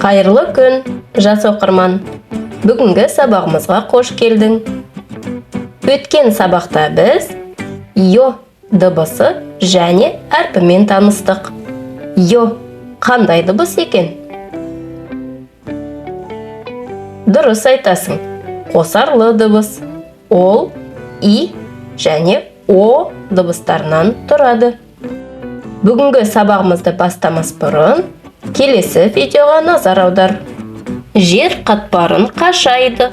Қайырлы күн, жас оқырман! Бүгінгі сабағымызға қош келдің. Өткен сабақта біз «ё» дыбысы және әрпімен таныстық. «Ё» қандай дыбыс екен? Дұрыс айтасың, қосарлы дыбыс. Ол «и» және «о» дыбыстарынан тұрады. Бүгінгі сабағымызды бастамас бұрын келесі видеоға назар аудар. Жер қатпарын қашайды,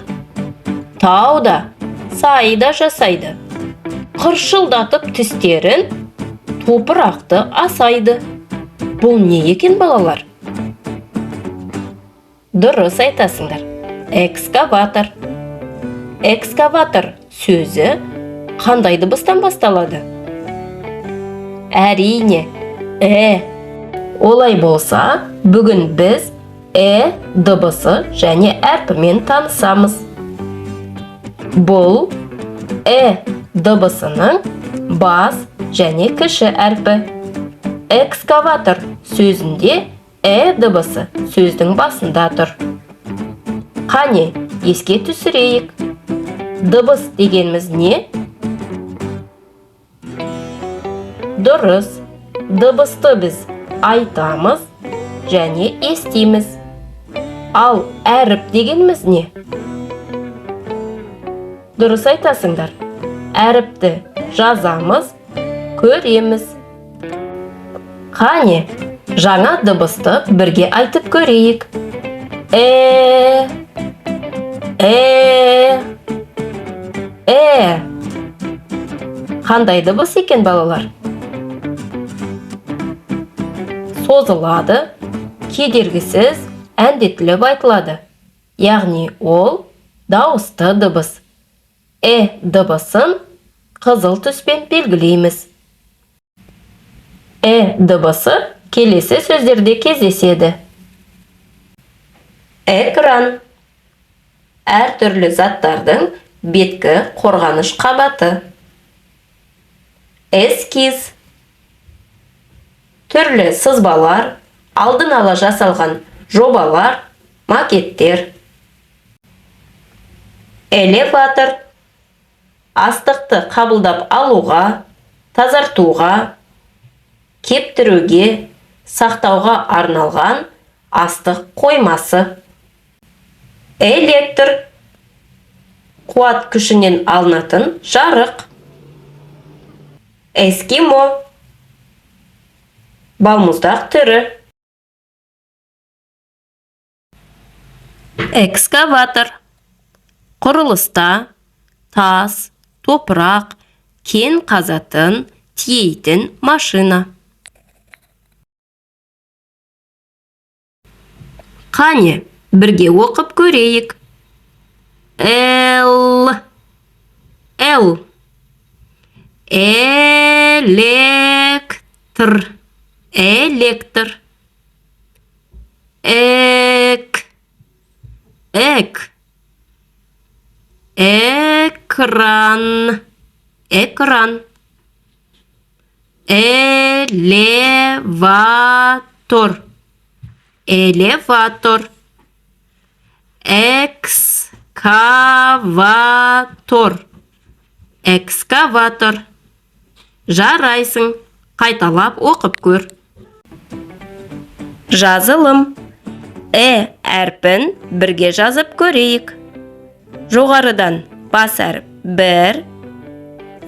тау да, сай да жасайды. Қыршылдатып тістерін топырақты асайды. Бұл не екен, балалар? Дұрыс айтасыңдар. Экскаватор. Экскаватор сөзі қандай дыбыстан басталады? Әрине, э. Олай болса, бүгін біз «э» дыбысы және әрпімен танысамыз. Бұл «э» дыбысының бас және кіші әрпі. Экскаватор сөзінде «э» дыбысы сөздің басында тұр. Қане, еске түсірейік. Дыбыс дегеніміз не? Дұрыс, дыбысты біз айтамыз және естиміз. Ал әріп дегеніміз не? Дұрыс айтасыңдар. Әріпті жазамыз, көреміз. Қане, жаңа дыбысты бірге айтып көрейік. Э, э, э. Қандай дыбыс екен, балалар? Созылады, кедергісіз әндетіліп айтылады. Яғни ол дауысты дыбыс. Э дыбысын қызыл түспен белгілейміз. Э дыбысы келесі сөздерде кездеседі. Экран. Әртүрлі заттардың беткі қорғаныш қабаты. Эскиз. Түрлі сызбалар, алдын ала жасалған жобалар, макеттер. Элеватор. Астықты қабылдап алуға, тазартуға, кептіруге, сақтауға арналған астық қоймасы. Электр. Қуат күшінен алынатын жарық. Эскимо. Балмұздақ түрі. Экскаватор. Құрылыста тас, топырақ, кен қазатын, тиейтін машина. Қане, бірге оқып көрейік. Л, Л. Электр. Электр. Эк. Эк. Экран. Экран. Элеватор. Элеватор. Экскаватор. Экскаватор. Жарайсың. Қайталап оқып көр. Жазылым. Э әрпін бірге жазып көрейік. Жоғарыдан бас әріп: бір,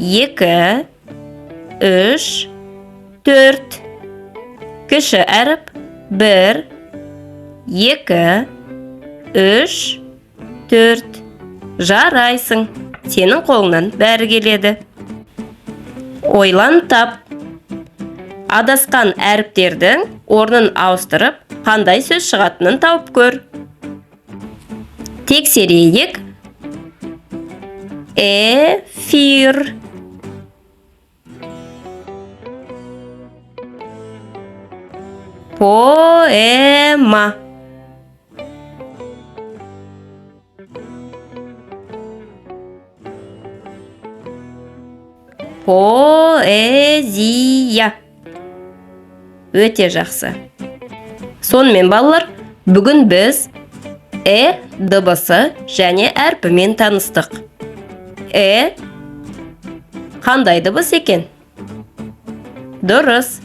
екі, үш, төрт. Кіші әріп: бір, екі, үш, төрт. Жарайсың. Сенің қолыңнан бәрі келеді. Ойлан тап. Адасқан әріптердің орнын ауыстырып, қандай сөз шығатынын тауып көр. Тексерейік. Эфир. Поэма. Поэзия. Өте жақсы. Сонымен, балалар, Бүгін біз «э» дыбысы және әрпімен таныстық. «Э» қандай дыбыс екен? Дұрыс,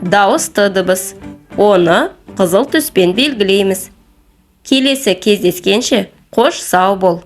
дауысты дыбыс. Оны қызыл түспен белгілейміз. Келесі кездескенше, қош, сау бол.